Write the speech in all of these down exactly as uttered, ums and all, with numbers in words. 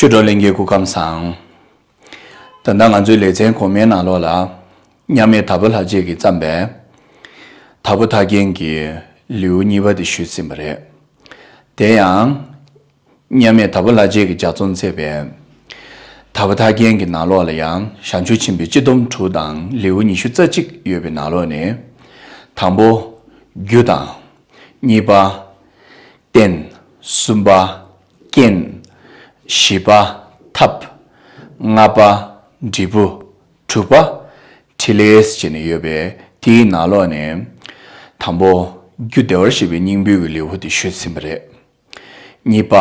ཆོས་གྲོགས་ལྷན་རྒྱས་སྐུ་ཁམས་བཟང་། ད་ལྟ་ང་ཚོའི་ལེ་ཚན་གོང་མའི་ནང་ལོགས་ལ། མཉམ་མེད་དྭགས་པོ་ལྷ་རྗེ་གིས་བརྩམས་པའི་དྭགས་པོ་ཐར་རྒྱན་གྱི་ལེའུ་གཉིས་པ་དེ་ཞུས་ཟིན་པ་རེད། དེ་ཡང་། མཉམ་མེད་དྭགས་པོ་ལྷ་རྗེ་གིས་ལྗགས་རྩོམ་མཛད་པའི་དྭགས་པོ་ཐར་རྒྱན་གྱི་ནང་ལོགས་ལ་ཡང་བྱང་ཆུབ་ཆེན་པོའི་སྤྱི་སྡོམ་དྲུག་དང་ལེའུ་ཉི་ཤུ་རྩ་གཅིག་ཡོད་པའི་ནང་ལོགས་ནས། དང་པོ། རྒྱུ་དང་། གཉིས་པ། རྟེན། གསུམ་པ། རྐྱེན། བཞི་པ། ཐབས། ལྔ་པ། འབྲས་བུ། དྲུག་པ། ཕྲིན་ལས་ཟེར་ནས་ཡོད་པས་དེའི་ནང་ལོགས་ནས། དང་པོ། རྒྱུ་བདེ་བར་གཤེགས་པའི་སྙིང་པོའི་ལེའུ་དེ་ཞུས་ཟིན་པ་རེད། གཉིས་པ།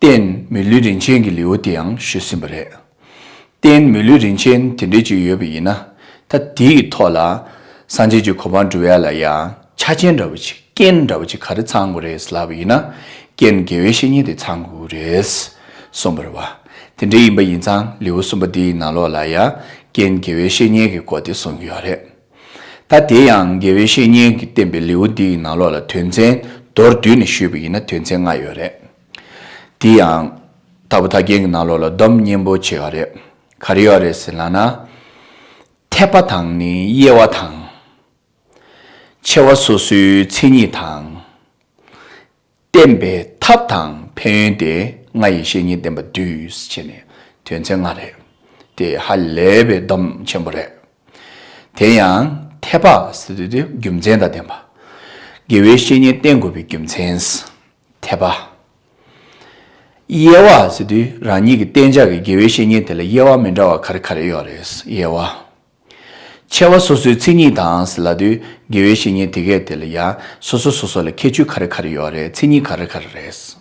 རྟེན་མི་ལུས་རིན་ཆེན་གྱི་ལེའུ་དེའང་ཞུས་ཟིན་པ་རེད། རྟེན་མི་ལུས་རིན་ཆེན་དེ་འདྲ་ཅིག་ཡོད་པ་ཡིན་ན། ད་དེའི་ཐོག་ལ་སངས་རྒྱས་ཀྱི་གོ་འཕང་སྒྲུབ་ཡ་ལ་ཡང་ཆ་རྐྱེན་འདྲ་བོ་ཅིག་རྐྱེན་འདྲ་བོ་ཅིག་ག་རེ་ཚང་དགོས་རེད་ལབ་པ་ཡིན་ན། རྐྱེན་དགེ་བའི་བཤེས་གཉེན་དེ་ཚང་དགོས་རེད། གསུངས་པ་རེད་བ། དེ་འདྲ་ཡིན་པ་ཡིན་ཙང་ལེའུ་གསུམ་པ་འདིའི་ནང་ལོགས་ལ་ཡང་རྐྱེན་དགེ་བའི་བཤེས་གཉེན་གྱི་སྐོར་དེ་གསུང་གི་ཡོད་རེད། ད་དེ་ཡང་དགེ་བའི་བཤེས་གཉེན་གྱིས་བསྟན་པའི་ལེའུ་འདིའི་ནང་ལོགས་ལ་དོན་ཚན་མདོར་བསྡུས་ནས་ཞུས་པ་ཡིན་ན་དོན་ཚན་ལྔ་ཡོད་རེད། དེ་ཡང་། དྭགས་པོ་ཐར་རྒྱན་གྱི་ནང་ལོགས་ལ་སྡོམ་སྙིང་པོ་ཆེ་བ་རེད། ག་རེ་ཡོད་རེད་ཟེར་ལབ་ན། འཐད་པ་དང་ནི་དབྱེ་བ་དང་། ཕྱེ་བ་སོ་སོའི་མཚན་ཉིད་དང་། བསྟན་པའི་ཐབས་དང་ཕན་ཡོན་ཏེ། ལྔ་ཡི་བཤེས་གཉེན་བསྟེན་པ་བསྡུས་ཟེར་ནས་དོན་ཚན་ལྔ་རེད། དེ་ཧ་ལས་པའི་སྡོམ་ཆེན་པོ་རེད། དེ་ཡང་འཐད་པ་ཟེར་དུས་དེ་རྒྱུ་མཚན་དང་ལྡན་པ། དགེ་བའི་བཤེས་གཉེན་བསྟེན་དགོས་པའི་རྒྱུ་མཚན། འཐད་པ། དབྱེ་བ་ཟེར་དུས་རང་ཉིད་ཀྱི་གཏན་འཇགས་ཀྱི་དགེ་བའི་བཤེས་གཉེན་དེ་ལ་དབྱེ་བ་མི་འདྲ་བ་ག་རེ་ག་རེ་ཡོད་རེད། དབྱེ་བ། ཕྱེ་བ་སོ་སོའི་མཚན་ཉིད་དང་ཟེར་ལབ་དུས་དགེ་བའི་བཤེས་གཉེན་དེ་གས་དེ་ལ་ཡང་སོ་སོ་སོ་སོ་ལ་ཁྱད་ཆོས་ག་རེ་ག་རེ་ཡོད་རེད། མཚན་ཉིད་ག་རེ་ག་རེ་རེད།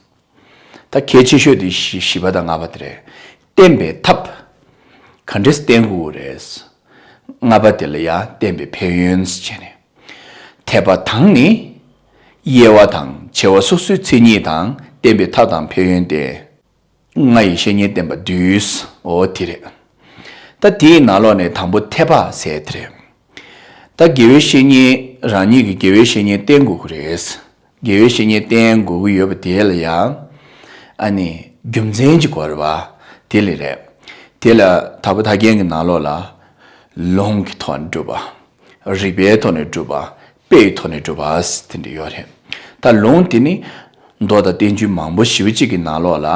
ད་གལ་ཆེ་ཤོས་དེ་བཞི་བཞི་པ་དང་ལྔ་པ་དེ་རེད། བསྟན་པའི་ཐབས། ག་འདྲས་བསྟེན་དགོས་རེད། ལྔ་པ་དེ་ལ་ཡང་བསྟན་པའི་ཕན་ཡོན་བྱས་ནས། འཐད་པ་དང་ནི། དབྱེ་བ་དང་ཕྱེ་བ་སོ་སོའི་མཚན་ཉིད་དང་བསྟན་པའི་ཐབས་དང་ཕན་ཡོན་ཏེ། ལྔ་ཡི་བཤེས་གཉེན་བསྟེན་པ་བསྡུས། འོ་དེ་རེད། ད་དེའི་ནང་ལོགས་ནས་དང་པོ་འཐད་པ་ཟེར་དེ་རེད། ད་དགེ་བའི་བཤེས་གཉེན་རང་ཉིད་ཀྱི་དགེ་བའི་བཤེས་གཉེན་བསྟེན་དགོས་ཀྱི་རེད། དགེ་བའི་བཤེས་གཉེན་བསྟེན་དགོས་ཀྱི་ཡོད་པ་དེ་ལ་ཡང་། ཨ་ནི་རྒྱུ་མཚན་ཅིག་དགོས་རེད་བ། དེ་ལས་རེད། དེ་ལ་དྭགས་པོ་ཐར་རྒྱན་གྱི་ནང་ལོགས་ལ། ལུང་གི་ཐོག་ནས་སྒྲུབ་པ། རིགས་པའི་ཐོག་ནས་སྒྲུབ་པ། དཔེ་ཡི་ཐོག་ནས་སྒྲུབ་པ་དེ་འདྲ་ཡོད་རེད། ད་ལུང་དེ་ནི། མདོ་དང་བསྟན་བཅོས་མང་པོ་ཞེ་པོ་ཅིག་གི་ནང་ལོགས་ལ།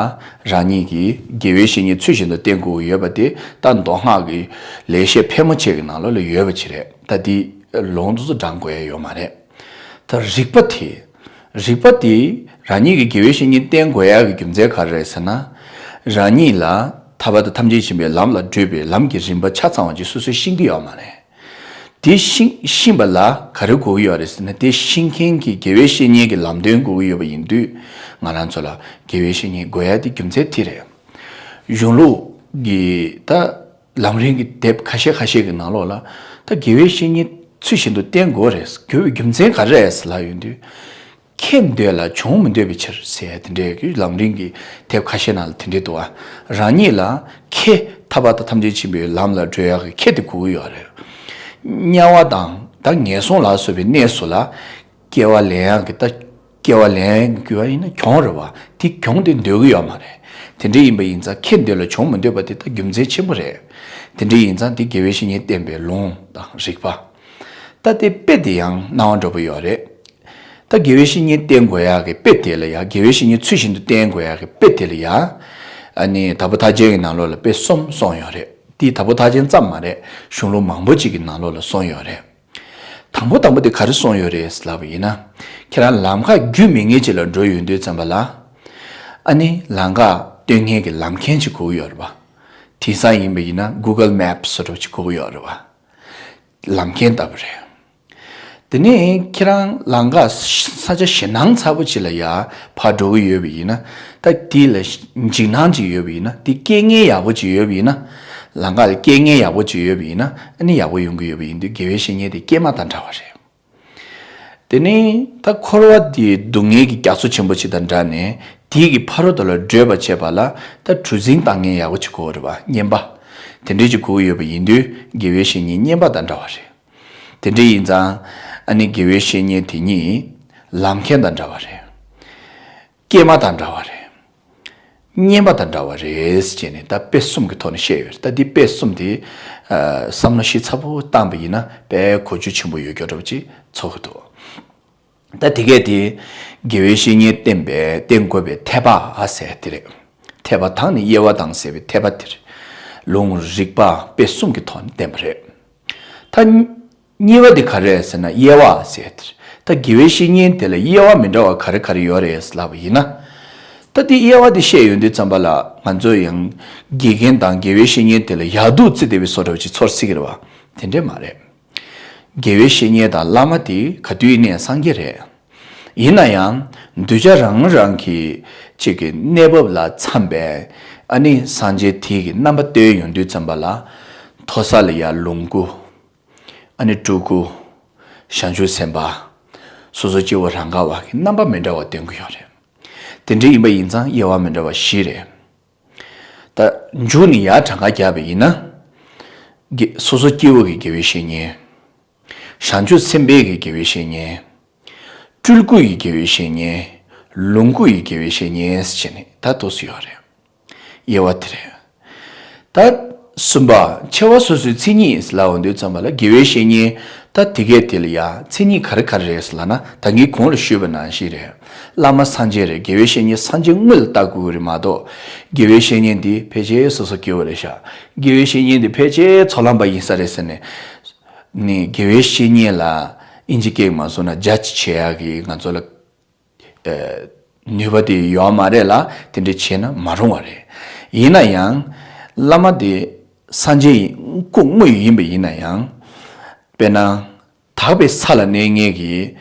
རང་ཉིད་ཀྱིས་དགེ་བའི་བཤེས་གཉེན་ཚུལ་བཞིན་དུ་བསྟེན་དགོས་ཀྱི་ཡོད་པ་དེ། ད་མདོ་སྔགས་ཀྱི་ལེགས་བཤད་ཕལ་མོ་ཆེ་གི་ནང་ལོགས་ལ་ཡོད་པ་ཅིག་རེད། ད་དེ་ལུང་དེ་ཚོ་བགྲང་དགོས་ཡ་ཡོད་མ་རེད། ད་རིགས་པ་དེ། རིགས་པ་དེ་རང་ཉིད་ཀྱིས་དགེ་བའི་བཤེས་གཉེན་བསྟེན་དགོས་ཡག་གི་རྒྱུ་མཚན་ག་རེ་རེད་ཟེར་ན། རང་ཉིད་ལ་ཐར་པ་དང་ཐམས་ཅད་མཁྱེན་པའི་ལམ་ལ་བགྲོད་པའི་ལམ་གྱི་རིམ་པ་ཆ་ཚང་བ་ཅིག་སོ་སོས་ཤེས་ཀྱི་ཡོད་མ་རེད། དེ་ཤེས་ཤེས་པ་ལ་ག་རེ་དགོས་ཀྱི་ཡོད་རེད་ཟེར་ན། དེ་ཤེས་མཁན་གྱི་དགེ་བའི་བཤེས་གཉེན་གྱི་ལམ་སྟོན་དགོས་ཀྱི་ཡོད་པ་ཡིན་དུས། ང་རང་ཚོ་ལ་དགེ་བའི་བཤེས་གཉེན་དགོས་ཡག་དེ་རྒྱུ་མཚན་དེ་རེད། གཞུང་ལུགས་ཀྱི་ད། ལམ་རིམ་གྱི་དེབ་ཁ་ཤས་ཁ་ཤས་ཀྱི་ནང་ལོགས་ལ། ད་དགེ་བའི་བཤེས་གཉེན་ཚུལ་བཞིན་དུ་བསྟེན་དགོས་རེད། དགོས་པའི་རྒྱུ་མཚན་ག་རེ་རེད་ལབ་ཡོང་དུས། ཁེ་འདོད་ལ་གྱོང་མི་འདོད་པའི་ཕྱིར་ཟེར་དེ་འདྲའི་ལམ་རིམ་གྱི་དེབ་ཁ་ཤས་ནང་ལ་དེ་འདྲའི་འདུག་བ། རང་ཉིད་ལ་ཁེ། ཐར་པ་དང་ཐམས་ཅད་མཁྱེན་པའི་ལམ་ལ་བགྲོད་ཡག་གི་ཁེ་དེ་དགོས་ཀྱི་ཡོད་རེད། དམྱལ་བ་དང་ད་ངན་སོང་ལ་སོགས་པའི་གནས་སུ་ལ། སྐྱེ་བ་ལེན་ཡག་གི་ད། སྐྱེ་བ་ལེན་དགོས་པ་ཡིན་ན་གྱོང་རེད་བ། དེ་གྱོང་དེ་འདོད་ཀྱི་ཡོད་མ་རེད། དེ་འདྲ་ཡིན་པ་ཡིན་ཙང་ཁེ་འདོད་ལ་གྱོང་མི་འདོད་པ་དེ་ད་རྒྱུ་མཚན་ཆེན་པོ་རེད། དེ་འདྲ་ཡིན་ཙང་དེ་དགེ་བའི་བཤེས་གཉེན་བསྟེན་པའི་ལུང་དང་རིགས་པ། ད་དེ་དཔེ་དེ་ཡང་སྣང་བ་འགྲོ་པོ་ཡོད་རེད། ད་དགེ་བའི་བཤེས་གཉེན་བསྟེན་དགོས་ཡག་གི་དཔེ་དེ་ལ་ཡང་། དགེ་བའི་བཤེས་གཉེན་ཚུལ་བཞིན་དུ་བསྟེན་དགོས་ཡག་གི་དཔེ་དེ་ལ་ཡང་། ཨ་ནི་དྭགས་པོ་ཐར་རྒྱན་གྱི་ནང་ལོགས་ལ་དཔེ་གསུམ་གསུངས་ཡོད་རེད། དེ་དྭགས་པོ་ཐར་རྒྱན་ཙམ་མ་རེད། གཞུང་ལུགས་མང་པོ་ཅིག་གི་ནང་ལོགས་ལ་གསུངས་ཡོད་རེད། དང་པོ་དང་པོ་དེ་ག་རེ་གསུངས་ཡོད་རེད་ལབ་པ་ཡིན་ན། ཁྱེད་རང་ལམ་ཁ་རྒྱུས་མེད་མཁན་ཅིག་ལ་འགྲོ་ཡོང་དུས་ཙམ་པ་ལ། ཨ་ནི་ལམ་ཁ་སྟོན་མཁན་གྱི་ལམ་མཁན་ཅིག་དགོས་ཀྱི་ཡོད་རེད་པ། དེང་སང་ཡིན་པ་ཡིན་ན་Google Maps་བཟོ་འདྲ་ཅིག་དགོས་ཀྱི་ཡོད་རེད་པ། ལམ་མཁན་ལྟ་བུ་རེད། དེ་ནས་ཁྱེད་རང་ལམ་ཁ་ས་ཆ་ཞེད་སྣང་ཚ་པོ་ཅིག་ལ་ཡར་ཕར་འགྲོ་གི་ཡོད་པ་ཡིན་ན། ད་དེ་ལ་འཇིགས་སྣང་ཅིག་ཡོད་པ་ཡིན་ན། དེ་སྐྱེལ་མཁན་ཡག་པོ་ཅིག་ཡོད་པ་ཡིན་ན། ལམ་ཁ་ལ་སྐྱེལ་མཁན་ཡག་པོ་ཅིག་ཡོད་པ་ཡིན་ན། ཨ་ནི་ཡག་པོ་ཡོང་གི་ཡོད་པ་ཡིན་དུས་དགེ་བའི་བཤེས་གཉེན་དེ་སྐྱེལ་མ་དང་འདྲ་བ་རེད། དེ་ནས་ད་འཁོར་བ་འདིའི་སྡུག་བསྔལ་གྱི་རྒྱ་མཚོ་ཆེན་པོ་ཅིག་དང་འདྲ་ནས། དེའི་གི་ཕ་རོལ་ཏུ་ལ་བགྲོད་པར་བྱེད་པ་ལ་ད་གྲུ་གཟིངས་བཏང་མཁན་ཡག་པོ་ཅིག་དགོས་རེད་པ། བརྙན་པ། དེ་འདྲ་ཅིག་དགོས་ཀྱི་ཡོད་པ་ཡིན་དུས་དགེ་བའི་བཤེས་གཉེན་བརྙན་པ་དང་འདྲ་བ་རེད། དེ་འདྲ་ཡིན་ཙང་། ཨ་ནི་དགེ་བའི་བཤེས་གཉེན་དེ་ཉིད་ལམ་མཁན་དང་འདྲ་བ་རེད། སྐྱེལ་མ་དང་འདྲ་བ་རེད། བསྙེན་པ་དང་འདྲ་བ་རེད་ཅེས་ནས་ད་དཔེ་གསུམ་གྱི་ཐོག་ནས་བཤད་ཡོད་རེད། ད་འདི་དཔེ་གསུམ་དེ་ཨ་བསམ་བློ་ཞིབ་ཚགས་པོ་བཏང་པ་ཡིན་ན་དཔེ་གོ་རྒྱུ་ཆེན་པོ་ཡོད་རྒྱུ་འདྲ་པོ་ཅིག་ཚོར་གྱི་འདུག་ད་དེ་གས་དེ་དགེ་བའི་བཤེས་གཉེན་བསྟེན་པའི་བསྟེན་དགོས་པའི་འཐད་པ་ཟེར་དེ་རེད། འཐད་པ་དང་ནི་དབྱེ་བ་དང་ཟེར་བའི་འཐད་པ་དེ་རེད། ལུང་རིགས་པ་དཔེ་གསུམ་གྱི་ཐོག་ནས་བསྟན་པ་རེད། ད་གཉིས་པ་དེ་ག་རེ་རེད་ཟེར་ན་དབྱེ་བ་ཟེར་དེ་རེད། ད་དགེ་བའི་བཤེས་གཉེན་དེ་ལ་དབྱེ་བ་མི་འདྲ་བ་ག་རེ་ག་རེ་ཡོད་རེད་ལབ་པ་ཡིན་ན། ད་དེ་དབྱེ་བ་དེ་བཤད་ཡོང་དུས་ཙམ་པ་ལ་ང་ཚོ་ཡང་དགེ་རྒན་དང་དགེ་བའི་བཤེས་གཉེན་དེ་ལ་ཡག་སྡུག་བརྩི་བསྡད་པའི་བཟོ་འདྲ་བ་ཅིག་ཚོར་སྲིད་ཀྱི་རེད་བ། དེ་འདྲས་མ་རེད། དགེ་བའི་བཤེས་གཉེན་དང་བླ་མ་དེ་ག་དུས་ཡིན་ནའི་སངས་རྒྱས་རེད། ཡིན་ན་ཡང་གདུལ་བྱ་རང་རང་གི་གཅིག་གི་གནས་བབ་ལ་འཚམ་པའི་ཨ་ནི་སངས་རྒྱས་དེ་གི་རྣམ་པ་སྟོན་ཡོང་དུས་ཙམ་པ་ལ། མཐོ་ས་ལ་ཡ་ལོངས་སྐུ། ཨ་ནི་སྤྲུལ་སྐུ། བྱང་ཆུབ་སེམས་དཔའ། སོ་སོ་སྐྱེ་བོ་རང་ག་བ་གི་རྣམ་པ་མི་འདྲ་བ་སྟོན་གྱི་ཡོད་རེད། དེ་འདྲ་ཡིན་པ་ཡིན་ཙང་དབྱེ་བ་མི་འདྲ་བ་བཞི་རེད། ད་མཇུག་ནས་ཡར་གྲངས་ཀ་བརྒྱབ་པ་ཡིན་ན། དགེ་སོ་སོ་སྐྱེ་བོ་གི་དགེ་བའི་བཤེས་གཉེན། བྱང་ཆུབ་སེམས་དཔའི་གི་དགེ་བའི་བཤེས་གཉེན། སྤྲུལ་སྐུ་ཡི་དགེ་བའི་བཤེས་གཉེན། ལོངས་སྐུ་ཡི་དགེ་བའི་བཤེས་གཉེན་ཟེར་ནས་ད་འདུག་སེ་ཡོད་རེད། དབྱེ་བ་དེ་རེད། ད་གསུམ་པ་ཆེ་བ་སོ་སོའི་མཚན་ཉིད་ལབ་ཡོང་དུས་ཙམ་པ་ལ་དགེ་བའི་བཤེས་གཉེན་ད་དེ་གས་དེ་ལ་ཡང་མཚན་ཉིད་ག་རེ་ག་རེ་རེད་ཟེར་ལབ་ན་ད་ངས་གོང་ལ་ཞུས་པ་ནང་བཞིན་རེད། བླ་མ་སངས་རྒྱས་རེད། དགེ་བའི་བཤེས་གཉེན་སངས་རྒྱས་དངོས་ལ་ལྟ་དགོས་ཀྱི་རེད་མ་གཏོགས། དགེ་བའི་བཤེས་གཉེན་འདི་ཕལ་ཆེར་སོ་སོ་སྐྱེ་བོ་རེད་ཤག་དགེ་བའི་བཤེས་གཉེན་འདི་ཕལ་ཆེར་ཚོགས་ལམ་པ་ཡིན་ས་རེད་ཟེར་ནས། ནི་དགེ་བའི་བཤེས་གཉེན་ལ་ཨིན་ཇི་སྐད་མ་སོང་ན་ཇཇ་བྱེད་ཡག་གི་ང་ཚོ་ལ་ནུས་པ་དེ་ཡོད་མ་རེད་ལ་དེ་འདྲ་བྱས་ན་མ་རུང་བ་རེད། ཡིན་ན་ཡང་བླ་མ་དེ་སངས་རྒྱས་ཡིན་སྐུ་དངོས་ཡིན་པ་ཡིན་ན་ཡང་། དཔེར་ན། དག་པའི་ས་ལ་གནས་མཁན་གྱི་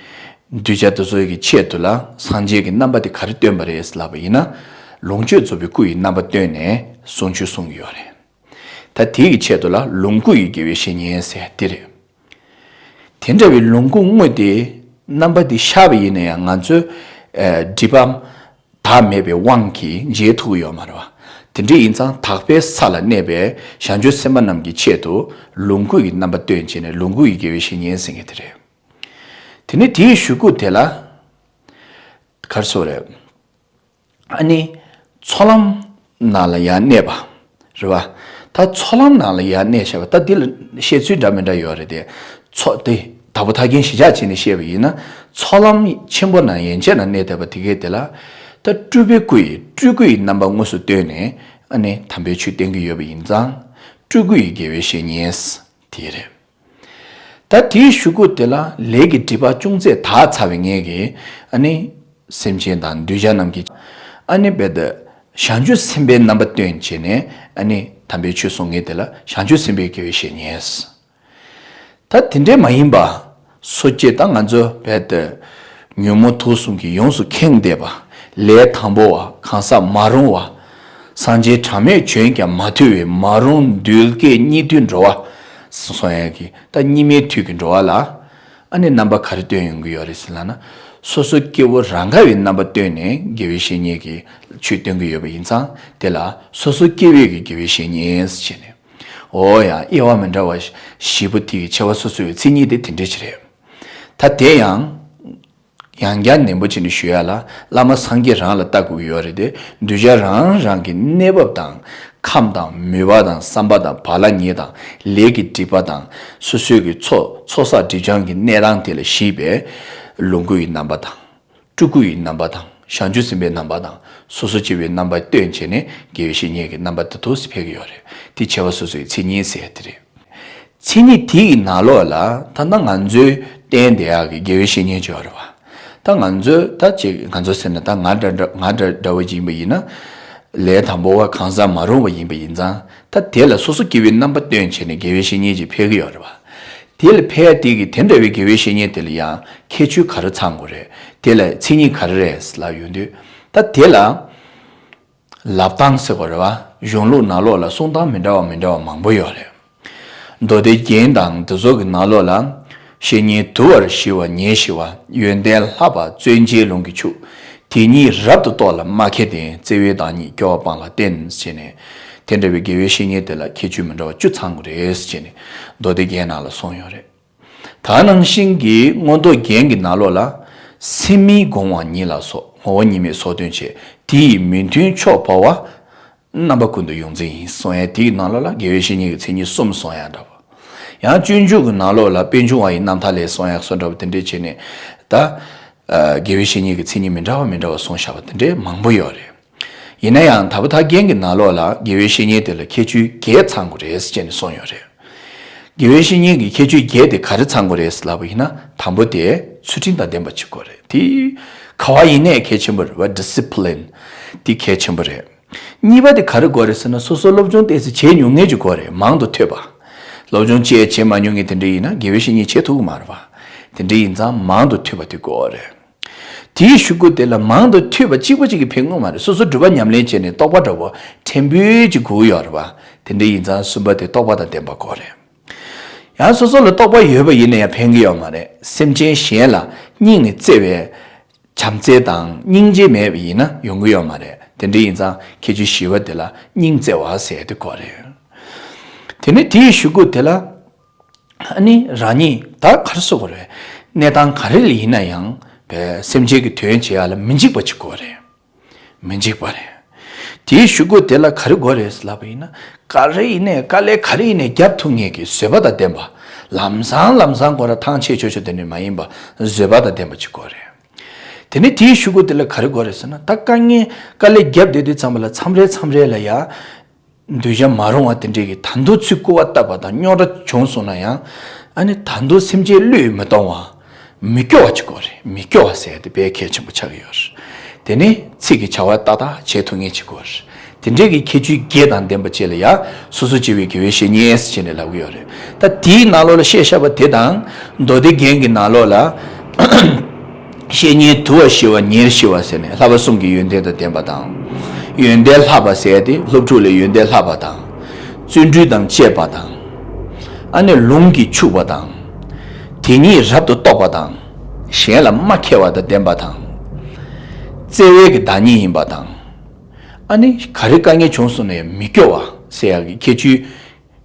གདུལ་བྱ་དེ་ཚོ་གི་ཆེད་དུ་ལ་སངས་རྒྱས་ཀྱི་རྣམ་པ་དེ་ག་རེ་སྟོན་པ་རེད་ལབ་པ་ཡིན་ན། ལོངས་སྤྱོད་རྫོགས་པའི་སྐུ་ཡི་རྣམ་པ་སྟོན་ནས་གསུང་ཆོས་གསུང་གི་ཡོད་རེད། ད་དེའི་ཆེད་དུ་ལ་ལོངས་སྐུ་ཡི་དགེ་བའི་བཤེས་གཉེན་ཟེར་དེ་རེད། དེ་འདྲ་བའི་ལོངས་སྐུ་དངོས་དེ་རྣམ་པ་དེ་ཤར་བ་ཡིན་ན་ཡང་ང་ཚོའི་ཨ་སྒྲིབ་པ་དག་མེད་པའི་དབང་གིས་འཇལ་ཐུབ་ཀྱི་ཡོད་མ་རེད་བ། དེ་འདྲ་ཡིན་ཙང་དག་པའི་ས་ལ་གནས་པའི་བྱང་ཆུབ་སེམས་དཔའ་རྣམས་ཀྱི་ཆེད་དུ་ལོངས་སྐུ་ཡི་རྣམ་པ་སྟོན་བྱས་ནས་ལོངས་སྐུ་ཡི་དགེ་བའི་བཤེས་གཉེན་ཟེར་མཁན་དེ་རེད། དེ་ནས་དེའི་གཞུག་གུ་དེ་ལ་ག་རེ་ཟེར་དགོས་རེད། ཨ་ནི། ཚོགས་ལམ་ནང་ལ་ཡར་གནས་པ། རེད་བ། ད་ཚོགས་ལམ་ནང་ལ་ཡར་གནས་བྱས་པ་ད་འདི་ལ་བཤད་ཚུལ་འདྲ་མི་འདྲ་ཡོད་རེད་དེ། ཚོགས་དེ་དྭགས་པོ་ཐར་རྒྱན་གཞིར་བཞག་བྱས་ནས་བཤད་པ་ཡིན་ན། ཚོགས་ལམ་ཆེན་པོ་ནང་ཡན་ཆད་ན་གནས་བསྡད་པ་དེ་གས་དེ་ལ། ད་སྤྲུལ་པའི་སྐུ་ཡི་སྤྲུལ་སྐུ་ཡི་རྣམ་པ་དངོས་སུ་སྟོན་ནས་ཨ་ནི་དམ་པའི་ཆོས་བསྟན་གྱི་ཡོད་པ་ཡིན་ཙང་། སྤྲུལ་སྐུ་ཡི་དགེ་བའི་བཤེས་གཉེན། དེ་རེད། ད་དེའི་གཞུག་གུ་དེ་ལ་ལས་ཀྱི་སྒྲིབ་པ་ཅུང་ཟད་དག་ཚར་བའི་ངེད་ཀྱི་ཨ་ནི་སེམས་ཅན་དང་གདུལ་བྱ་རྣམས་ཀྱི་ཨ་ནི་རྦད་དེ་བྱང་ཆུབ་སེམས་དཔའི་རྣམ་པ་སྟོན་བྱས་ནས་ཨ་ནི་དམ་པའི་ཆོས་གསུང་མཁན་དེ་ལ་བྱང་ཆུབ་སེམས་དཔའི་དགེ་བའི་བཤེས་གཉེན། ད་དེ་འདྲས་མ་ཡིན་པ་སོ་སྐྱེ་དང་ང་ཚོ་རྦད་དེ་ཉོན་མོངས་དུག་གསུམ་གྱིས་ཡོངས་སུ་ཁེངས་བསྡད་པ་ལས་དང་པོ་བ་གང་ཟག་མ་རུངས་བ། སངས་རྒྱས་གྲངས་མེད་བྱོན་ཀྱང་མ་ཐུལ་བའི་མ་རུངས་གདུལ་དཀའི་སྙིགས་དུས་འགྲོ་བ། སོང་ཡག་གི་ད་སྙིགས་མའི་དུས་ཀྱི་འགྲོ་བ་ལ། ཨ་ནི་རྣམ་པ་ག་རེ་སྟོན་ཡོང་གི་ཡོད་རེད་ཟེར་ལབ་ན། སོ་སོ་སྐྱེ་བོ་རང་ག་བའི་རྣམ་པ་སྟོན་ནས་དགེ་བའི་བཤེས་གཉེན་གྱི་ཆོས་སྟོན་གྱི་ཡོད་པ་ཡིན་ཙང་དེ་ལ་སོ་སོ་སྐྱེ་བོའི་གི་དགེ་བའི་བཤེས་གཉེན་ཟེར་བྱས་ནས། འོ་ཡང་དབྱེ་བ་མི་འདྲ་བ་བཞི་པོ་དེ་གི་ཆེ་བ་སོ་སོའི་མཚན་ཉིད་དེ་དེ་འདྲ་ཞིག་རེད། ད་དེ་ཡང་། ཡང་བསྐྱར་ནན་པོ་བྱས་ནས་ཞུ་ཡ་ལ་བླ་མ་སངས་རྒྱས་རང་ལ་ལྟ་དགོས་ཀྱི་ཡོད་རེད་དེ། གདུལ་བྱ་རང་རང་གི་གནས་བབ་དང་ཁམས་དང་མོས་པ་དང་བསམ་པ་དང་བག་ལ་ཉལ་དང་ལས་ཀྱི་སྒྲིབ་པ་དང་སོ་སོའི་གི་ཚོགས་ཚོགས་བསགས་སྒྲིབ་སྦྱང་གི་གནས་སྟངས་དེ་ལ་གཞིགས་པའི་ལོངས་སྐུ་ཡི་རྣམ་པ་དང་། སྤྲུལ་སྐུ་ཡི་རྣམ་པ་དང་བྱང་ཆུབ་སེམས་དཔའི་རྣམ་པ་དང་སོ་སོ་སྐྱེ་བོའི་རྣམ་པ་སྟོན་བྱས་ནས་དགེ་བའི་བཤེས་གཉེན་གྱི་རྣམ་པ་དེ་ཐུགས་སུ་ཕེབས་ཀྱི་ཡོད་རེད། དེ་ཆེ་བ་སོ་སོའི་མཚན་ཉིད་ཟེར་ཡ་དེ་རེད། མཚན་ཉིད་དེ་ཡི་ནང་ལོགས་ལ་ད་ལྟ་ང་ཚོའི་བསྟེན་བསྡད་ཡག་གི་དགེ་བའི་བཤེས་གཉེན་ཅིག་ཡོད་རེད་བ། ད་ང་ཚོས་ད་ཅིག་ང་ཚོ་ཟེར་ན་ད་ང་འདྲ་འདྲ་ང་འདྲ་འདྲ་བོ་ཅིག་ཡིན་པ་ཡིན་ན། ལས་དང་པོ་བ་གང་ཟག་མ་རུངས་པ་ཡིན་པ་ཡིན་ཙང་ད་དེ་ལ་སོ་སོ་སྐྱེ་བོའི་རྣམ་པ་སྟོན་བྱས་ནས་དགེ་བའི་བཤེས་གཉེན་ཅིག་ཕེབས་ཀྱི་ཡོད་རེད་བ། དེ་ལ་ཕེབས་ཡ་དེ་གི་དེ་འདྲ་བའི་དགེ་བའི་བཤེས་གཉེན་དེ་ལ་ཡང་ཁྱད་ཆོས་ག་རེ་ཚང་དགོས་རེད། དེ་ལ་མཚན་ཉིད་ག་རེ་རེད་ལབ་ཡོང་དུས་ད་དེ་ལ། ལབ་སྟངས་ཟེར་བ་རེད་བ། གཞུང་ལུགས་ནང་ལོགས་ལ་གསུང་སྟངས་མི་འདྲ་བ་མི་འདྲ་བ་མང་པོ་ཡོད་རེད། མདོ་སྡེ་རྒྱན་དང་དེ་ཚོ་གི་ནང་ལོགས་ལ། བཤེས་གཉེན་དུལ་བར་ཞི་བ་ཉེར་ཞི་བ། ཡོན་ཏན་ལྷག་པ་བརྩོན་འགྲུས་ལོངས་ཀྱི་ཕྱུག་དེ་ཉིད་རབ་ཏུ་རྟོགས་ལ་མ་མཁས་ལྡན། བརྩེ་བའི་བདག་ཉིད་སྐྱོ་བ་སྤངས་ལ་བསྟེན། ཟེར་ནས། དེ་འདྲ་བའི་དགེ་བའི་བཤེས་གཉེན་དེ་ལ་ཁྱད་ཆོས་མི་འདྲ་བ་བཅུ་ཚང་དགོས་རེད་ཟེར་ནས་མདོ་སྡེ་རྒྱན་ནང་ལ་གསུངས་ཡོད་རེད། ད་ནང་བཞིན་གྱི་མངོན་རྟོགས་རྒྱན་གྱི་ནང་ལོགས་ལ། སེམས་མིན་སྒོམ་པ་ཉིད་ལ་སོགས་ངོ་བོ་ཉིད་མེད་སོགས་སྟོན་བྱེད་ དེ་ཡི་མི་མཐུན་ཕྱོགས་བོར་བ། རྣམ་པ་ཀུན་ཏུ་ཡོངས་འཛིན་ཡིན་གསུང་ཡ་དེའི་ནང་ལོགས་ལ་དགེ་བའི་བཤེས་གཉེན་གྱི་མཚན་ཉིད་གསུམ་གསུང་ཡ་འདྲ་བོ། ཡང་སྤྱོད་འཇུག་གི་ནང་ལོགས་ལ་དཔལ་འབྱུང་བ་ཡི་རྣམ་ཐར་ལས་གསུང་ཡ་གསུང་འདྲ་བོ་དེ་འདྲས་བྱས་ནས་ད། ཨ། དགེ་བའི་བཤེས་གཉེན་གྱི་མཚན་ཉིད་མི་འདྲ་བ་མི་འདྲ་བ་གསུངས་བཞག་པ་དེ་འདྲས་མང་པོ་ཡོད་རེད། ཡིན་ན་ཡང་དྭགས་པོ་ཐར་རྒྱན་གྱི་ནང་ལོགས་ལ་དགེ་བའི་བཤེས་གཉེན་དེ་ལ་ཁྱད་ཆོས་བརྒྱད་ཚང་དགོས་རེད་ཟེར་བྱས་ནས་གསུངས་ཡོད་རེད། དགེ་བའི་བཤེས་གཉེན་གྱི་ཁྱད་ཆོས་བརྒྱད་དེ་ག་རེ་ཚང་དགོས་རེད་ལབ་པ་ཡིན་ན། དང་པོ་དེ་ཚུལ་ཁྲིམས་དང་ལྡན་པ་བྱེད་དགོས་རེད། དེ་ག་བ་ཡིན་ནའི་གལ་ཆེན་པོ་རེད་བ། ཌི་སི་པི་ལིན་དེ་གལ་ཆེན་པོ་རེད། གཉིས་པ་དེ་ག་རེ་དགོས་རེད་ཟེར་ན། སོ་སོ་སློབ་སྦྱོང་ཏོག་ཙམ་བྱས་མྱོང་མཁན་ཅིག་དགོས་རེད། མང་དུ་ཐོས་པ། སློབ་སྦྱོང་བྱས་བྱས་མ་མྱོང་མཁན་དེ་འདྲ་ཡིན་ན་དགེ་བའི་བཤེས་གཉེན་བྱེད་ཐུབ་ཀྱི་མ་རེད་བ། དེ་འདྲ་ཡིན་ཙང་མང་དུ་ཐོས་པ་དེ་དགོས་རེད། དེའི་གཞུག་གུ་དེ་ལ་མང་དུ་ཐོས་པ་གཅིག་པ་གཅིག་གིས་ཕན་གྱི་མ་རེད། སོ་སོ་སྒྲུབ་པ་ཉམས་ལེན་བྱས་ནས་རྟོགས་པ་འདྲ་བོ་ཕྲན་བུ་ཅིག་དགོས་ཀྱི་ཡོད་རེད་བ། དེ་འདྲ་ཡིན་ཙང་གསུམ་པ་དེ་རྟོགས་པ་དང་ལྡན་པ་དགོས་རེད། ཡང་སོ་སོ་ལ་རྟོགས་པ་ཡོད་པ་ཡིན་ན་ཡང་ཕན་གྱི་ཡོད་མ་རེད། སེམས་ཅན་གཞན་ལ་སྙིང་ནས་བརྩེ་བའི་བྱམས་བརྩེ་དང་སྙིང་རྗེ་མེད་པ་ཡིན་ན་ཡོང་གི་ཡོད་མ་རེད། དེ་འདྲ་ཡིན་ཙང་ཁྱད་ཆོས་བཞི་པ་དེ་ལ་སྙིང་བརྩེ་བ་ཟེར་ཡ་དེ་དགོས་རེད། དེ་ནས་དེའི་གཞུག་གུ་དེ་ལ། ཨ་ནི་རང་ཉིད་ད་ག་རེ་ཟེར་དགོས་རེད། གནས་སྟངས་ག་རེ་ལ་ཡིན་ན་ཡང་བའི་སེམས་ཅན་གྱི་དོན་བྱེད་ཡ་ལ་མི་འཇིགས་པ་ཅིག་དགོས་རེད། མི་འཇིགས་པ་རེད། དེའི་གཞུག་གུ་དེ་ལ་ག་རེ་དགོས་རེད་ལབ་པ་ཡིན་ན། ག་རེ་ཡིན་ནའི་དཀའ་ལས་ག་རེ་ཡིན་ནའི་རྒྱབ་ཐུབ་མཁན་གྱི་བཟོད་པ་དང་ལྡན་པ། ལམ་སང་ལམ་སང་ཁོ་ར་ཐང་ཆད་ཆོག་ཆོག་དེ་འདྲ་མ་ཡིན་པ་བཟོད་པ་དང་ལྡན་པ་ཅིག་དགོས་རེད། དེ་ནས་དེའི་གཞུག་གུ་དེ་ལ་ག་རེ་དགོས་རེད་ཟེར་ན། ད་དཀའ་ངལ་དཀའ་ལས་རྒྱབ་བསྡད་དུས་ཙམ་པ་ལ་མཚམས་རེ་མཚམས་རེ་ལ་ཡ། འདོད་ཆགས་མ་རུང་བ་དེ་འདྲས་ཀྱི་ད་དུང་ཚུར་སྐུར་བ་བཏབ་པ་དང་རྙོག་དྲ་བྱུང་སོང་ན་ཡང་། ཨ་ནི་ད་དུང་སེམས་ཅན་བློས་མི་གཏོང་བ། མི་སྐྱོ་བ་ཅིག་དགོས་རེད། མི་སྐྱོ་བ་ཟེར་ཡ་དེ་དཔེ་གལ་ཆེན་པོ་ཆགས་ཀྱི་ཡོད་རེད། དེ་ནི་ཚིག་གི་བྱ་བ་ཏག་ཏག་བྱེད་ཐུབ་མཁན་ཅིག་དགོས་རེད། དེ་འདྲས་ཀྱི་ཁྱད་ཆོས་བརྒྱད་དང་ལྡན་པ་བཅས་ལ་ཡང་སོ་སོ་སྐྱེ་བོའི་དགེ་བའི་བཤེས་གཉེན་ཟེར་ནས་ལབ་ཀྱི་ཡོད་རེད། ད་དེའི་ནང་ལོགས་ལ་བཤད་བཞག་པ་དེ་དང་། མདོ་སྡེ་རྒྱན་གྱི་ནང་ལོགས་ལ། བཤེས་གཉེན་དུ་བ་ཞི་བ་ཉེར་ཞི་བ་ཟེར་ནས་བསླབ་པ་གསུམ་གྱི་ཡོན་ཏན་དང་ལྡན་པ་དང་། ཡོན་ཏན་ལྷག་པ་ཟེར་ཏེ་སློབ་ཕྲུག་ལ་ཡོན་ཏན་ལྷག་པ་དང་། བརྩོན་འགྲུས་དང་བཅས་པ་དང་། ཨ་ནི་ལུང་གིས་ཕྱུག་པ་དང་། དེ་ཉིད་རབ་ཏུ་རྟོགས་པ་དང་། གཞན་ལ་མ་ཁྱེར་བ་དང་ལྡན་པ་དང་། བརྩེ་བའི་གི་བདག་ཉིད་ཡིན་པ་དང་། ཨ་ནི་ག་རེ་དཀའ་ངལ་བྱུང་སོང་ན་ཡང་མི་སྐྱོ་བ་ཟེར་ཡག་གི་ཁྱད་ཆོས།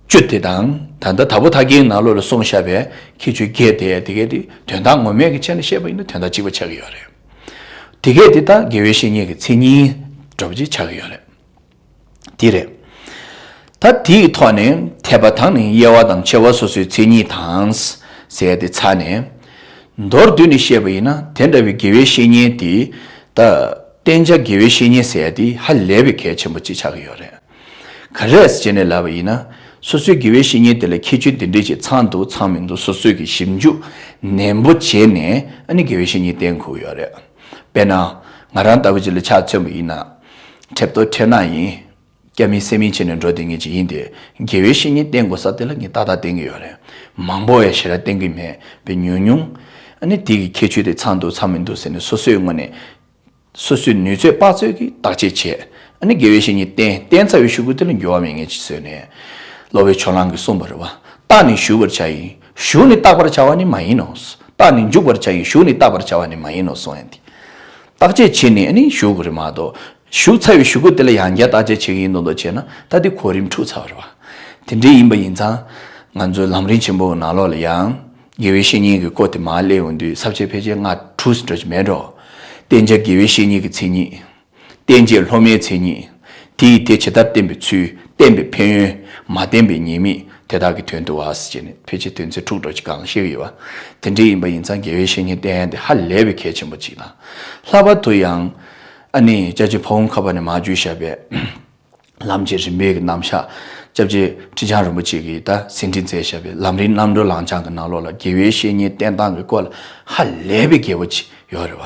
བཅུ་དེ་དང་། ད་ལྟ་དྭགས་པོ་ཐར་རྒྱན་ནང་ལོགས་ལ་གསུངས་བཞག་པའི་ཁྱད་ཆོས་བརྒྱད་དེ། དེ་གས་དེ་དོན་དག་ངོ་མས་ཀྱི་ཆ་ནས་བཤད་པ་ཡིན་ན་དོན་དག་གཅིག་པ་ཆགས་ཀྱི་ཡོད་རེད། དེ་གས་དེ་ད་དགེ་བའི་བཤེས་གཉེན་གྱི་མཚན་ཉིད་འདྲ་པོ་ཅིག་ཆགས་ཀྱི་ཡོད་རེད། དེ་རེད། ད་དེའི་ཐོག་ནས་འཐད་པ་དང་ནི་དབྱེ་བ་དང་ཕྱེ་བ་སོ་སོའི་མཚན་ཉིད་དང་ཟེར་དེ་ཚར་ནས། མདོར་བསྡུས་ནས་བཤད་པ་ཡིན་ན། དེ་འདྲ་བའི་དགེ་བའི་བཤེས་གཉེན་དེ་ད་བསྟེན་བྱ་དགེ་བའི་བཤེས་གཉེན་ཟེར་ཡ་དེ་ཧ་ལས་པའི་གལ་ཆེན་པོ་ཅིག་ཆགས་ཀྱི་ཡོད་རེད། ག་རེ་ཟེར་ནས་ལབ་པ་ཡིན་ན། སོ་སོའི་དགེ་བའི་བཤེས་གཉེན་དེ་ལ་ཁྱད་ཆོས་འདི་འདྲས་ཅིག་ཚང་འདུག་ཚང་མི་འདུག་སོ་སོས་ཀྱི་ཞིབ་འཇུག་ནན་པོ་བྱས་ནས། ཨ་ནི་དགེ་བའི་བཤེས་གཉེན་བསྟེན་དགོས་ཡོད་རེད། དཔེར་ན། ང་རང་ལྟ་བུ་ཅིག་ལ་ཆ་མཚོན་པ་ཡིན་ན། ཁྲེབ་ཏོ་ཁྲེ་ན་ཡིན། སྐྱ་མིན་སེར་མིན་བྱས་ནས་འགྲོ་བསྡད་མཁན་ཅིག་ཡིན་ཏེ། དགེ་བའི་བཤེས་གཉེན་བསྟེན་དགོས་ས་དེ་ལ་ངས་ཏག་ཏག་བསྟེན་གྱི་ཡོད་རེད། མང་པོ་བས་ཞེ་དྲག་བསྟེན་གྱི་མེད་པའི་ཉུང་ཉུང་། ཨ་ནི་དེ་གི་ཁྱད་ཆོས་དེ་ཚང་འདུག་ཚང་མི་འདུག་ཟེར་ནས་སོ་སོའི་ངོས་ནས། སོ་སོའི་ནུས་ཚོད་དཔག་ཚོད་ཀྱིས་བརྟག་དཔྱད་བྱས། ཨ་ནི་དགེ་བའི་བཤེས་གཉེན་བསྟེན། བསྟེན་ཚར་བའི་གཞུག་གུ་དེ་ལ་འགྱུར་བ་མེད་མཁན་ཅིག་བཟོས་ནས། སློབ་དཔོན་ཕྱོགས་གླང་གིས་གསུངས་པ་རེད་བ། བརྟགས་ནས་ཞུགས་པར་བྱ་ཡིན། ཞུགས་ནས་བརྟག་པར་བྱ་བ་ནི་མ་ཡིན་ནོ། བརྟགས་ནས་འཇུག་པར་བྱ་ཡིན། ཞུགས་ནས་བརྟག་པར་བྱ་བ་ནི་མ་ཡིན་ནོ་གསུངས་ཡ་འདི། བརྟག་དཔྱད་བྱས་ནས་ཨ་ནི་ཞུགས་དགོས་རེད་མ་གཏོགས། ཞུགས་ཚར་བའི་གཞུག་གུ་དེ་ལ་ཡང་བསྐྱར་བརྟག་དཔྱད་བྱེད་ཀྱི་ཡིན་མདོག་མདོག་བྱས་ན། ད་དེ་གོ་རིམ་འཁྲུག་ཚར་བ་རེད་བ། དེ་འདྲ་ཡིན་པ་ཡིན་ཙང་། ང་ཚོའི་ལམ་རིམ་ཆེན་པོའི་ནང་ལོགས་ལ་ཡང་། དགེ་བའི་བཤེས་གཉེན་གྱི་སྐོར་དེ་མར་སླེབས་ཡོང་དུས་ས་བཅད་ཕལ་ཆེར་ལྔ་དྲུག་ཙམ་འདྲ་ཅིག་མེད་འགྲོ། བསྟེན་བྱ་དགེ་བའི་བཤེས་གཉེན་གྱི་མཚན་ཉིད། བསྟེན་བྱེད་སློབ་མའི་མཚན་ཉིད། དེ་ཡིས་དེ་ཇི་ལྟར་བསྟེན་པའི་ཚུལ། བསྟེན་པའི་ཕན་ཡོན། མ་བསྟེན་པའི་ཉེས་དམིགས། དེ་དག་གི་དོན་བསྡུ་བ་ཟེར་བྱས་ནས་ཕལ་ཆེར་དོན་ཚན་དྲུག་འདྲ་ཅིག་སྒང་བཤད་ཀྱི་ཡོད་པ། དེ་འདྲ་ཡིན་པ་ཡིན་ཙང་དགེ་བའི་བཤེས་གཉེན་བསྟེན་ཡ་དེ་ཧ་ལས་པའི་གལ་ཆེན་པོ་ཅིག་དང་། ལྷག་པར་དུ་ཡང་། ཨ་ནི་སྐྱབས་རྗེ་ཕ་བོང་ཁ་པ་ནས་མར་བརྒྱུད་བཞག་པའི། ལམ་གྱི་རིམ་པའི་གི་རྣམ་གཞག་སྐྱབས་རྗེ་ཁྲི་བྱང་རིན་པོ་ཆེ་གིས་ད་ཟིན་བྲིས་མཛད་བཞག་པའི་ལམ་རིམ་རྣམ་གྲོལ་ལམ་བྱང་གི་ནང་ལོགས་ལ་དགེ་བའི་བཤེས་གཉེན་བསྟེན་སྟངས་ཀྱི་སྐོར་ལ་ཧ་ལས་པའི་རྒྱས་པོ་ཅིག་ཡོད་རེད་བ།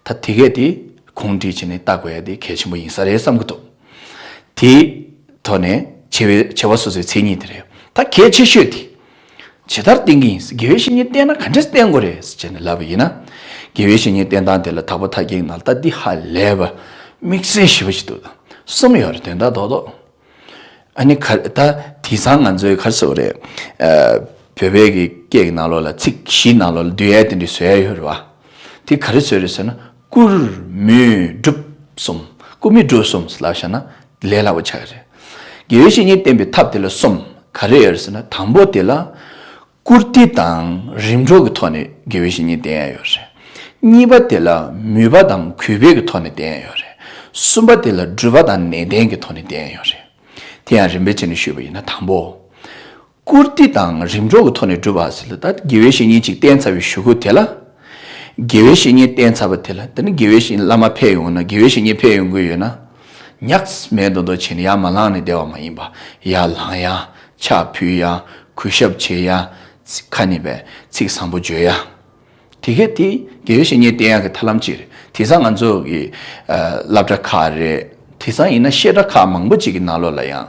ད་དེ་གས་དེ་ཁུངས་བྲིས་བྱས་ནས་ལྟ་དགོས་ཡ་དེ་གལ་ཆེན་པོ་ཡིན་ས་རེད་བསམ་གྱི་འདུག་དེའི་ཐོག་ནས་བྱེ་བའི་བྱེ་བ་སོ་སོའི་མཚན་ཉིད་དེ་རེད། ད་གལ་ཆེ་ཤོས་དེ། ཇི་ལྟར་བསྟེན་གྱི་ཡིན། དགེ་བའི་བཤེས་གཉེན་བསྟེན་ན་ག་འདྲས་བསྟེན་དགོས་རེད་ཟེར་ནས་ལབ་པ་ཡིན་ན། དགེ་བའི་བཤེས་གཉེན་བསྟེན་སྟངས་དེ་ལ་དྭགས་པོ་ཐར་རྒྱན་ནང་ལ་ད་འདི་ཧ་ལས་པ་དམིགས་བསལ་ཞེ་པོ་ཞིག་འདུག་གསུམ་ཡོད་རེད། དོན་དག་རྡོག་རྡོག་ཨ་ནི་ག་ད་དེང་སང་ང་ཚོའི་ག་རེ་ཟེར་དགོས་རེད། ཨ། བོད་པའི་གི་སྐད་ཀྱི་ནང་ལོགས་ལ་ཚིག་བཞི་ནང་ལོགས་ལ་བསྡུ་ཡ་དེ་འདྲ་བཟོ་ཡ་ཡོད་རེད་བ། དེ་ག་རེ་བཟོས་རེད་ཟེར་ན། བཀུར་མོས་སྒྲུབ་གསུམ། བཀུར་མོས་སྒྲུབ་གསུམ་ལབ་བཞག་ན་ལས་སླ་པོ་ཆགས་ཀྱི་རེད། དགེ་བའི་བཤེས་གཉེན་བསྟེན་པའི་ཐབས་དེ་ལ་གསུམ། ག་རེ་ཡོད་རེད་ཟེར་ན། དང་པོ་དེ་ལ་བཀུར་སྟི་དང་རིམ་གྲོ་གི་ཐོག་ནས་དགེ་བའི་བཤེས་གཉེན་བསྟེན་ཡ་ཡོད་རེད། གཉིས་པ་དེ་ལ་མོས་པ་དང་གུས་པའི་གི་ཐོག་ནས་བསྟེན་ཡ་ཡོད་རེད། གསུམ་པ་དེ་ལ་སྒྲུབ་པ་དང་ནན་ཏན་གྱི་ཐོག་ནས་བསྟེན་ཡོད་རེད། དེ་ཡང་རིམ་པས་བྱས་ནས་ཞུས་པ་ཡིན་ན། དང་པོ། བཀུར་སྟི་དང་རིམ་གྲོ་གི་ཐོག་ནས་སྒྲུབ་པ་ཟེར་ལ། ད་དགེ་བའི་བཤེས་གཉེན་ཅིག་བསྟེན་ཚར་བའི་གཞུག་གུ་དེ་ལ། དགེ་བའི་བཤེས་གཉེན་བསྟེན་ཚར་བ་དེ་ལ། དེ་ནི་དགེ་བའི་བཤེས་གཉེན་བླ་མ་ཕེབས་ཡོང་ན། དགེ་བའི་བཤེས་གཉེན་ཕེབས་ཡོང་གི་ཡོད་ན། ཉག་མེད་མདོག་མདོག་བྱས་ནས་ཡར་མ་ལངས་ནས་བསྡད་པ་མ་ཡིན་པ། ཡར་ལངས་ཡ། ཕྱག་ཕུལ་ཡ། གུས་ཞབས་བྱེད་ཡ། ཚིག་ཁ་ནས་པའི་ཚིག་བཟང་པོ་བརྗོད་ཡ། དེ་གས་དེ་དགེ་བའི་བཤེས་གཉེན་བསྟེན་ཡག་གི་ཐབས་ལམ་གཅིག་རེད། དེང་སང་ང་ཚོ་གི་ཨ་སློབ་གྲྭ་ཁག་རེད། དེང་སང་ཡིན་ན་བཤད་གྲྭ་ཁག་མང་པོ་ཅིག་གི་ནང་ལོགས་ལ་ཡང་།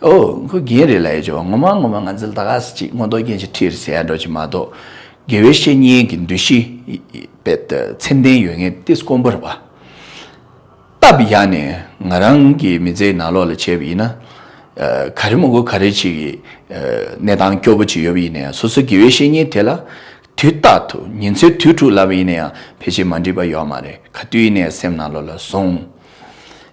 ཨོ་ཁོ་རྒན་རེད་ལབ་ཡ་ཅིག་ཡོད་པ། ངོ་མ་ངོ་མ་ང་ཚོ་ལ་ད་ག་ཟེ་ཅིག་མངོན་རྟོགས་རྒྱན་ཅིག་ཁྲིད་རེད་ཟེར་ཡ་འདྲ་ཅིག་མ་གཏོགས། དགེ་བའི་བཤེས་གཉེན་གྱི་འདུ་ཤེས་དཔེ་ད་ཚད་ལྡན་ཡོད་མཁན་དེ་དཀོན་པོ་རེད་པ། སྟབས་ཡག་ནས་ང་རང་གི་མི་ཚེའི་ནང་ལོགས་ལ་བྱས་པ་ཡིན་ན། ཨ་ག་རེ་མི་དགོས་ག་རེ་ཅིག་གི་ཨ་གནས་སྟངས་སྐྱོ་པོ་ཅིག་ཡོད་པ་ཡིན་ན་ཡང་། སོ་སོའི་དགེ་བའི་བཤེས་གཉེན་དེ་ལ་དུས་རྟག་ཏུ་ཉིན་མཚན་དུས་དྲུག་ལབ་པ་ཡིན་ན་ཡང་ཕལ་ཆེར་མ་འགྲིག་པ་ཡོད་མ་རེད། ག་དུས་ཡིན་ནའི་སེམས་ནང་ལོགས་ལ་བཟུང་།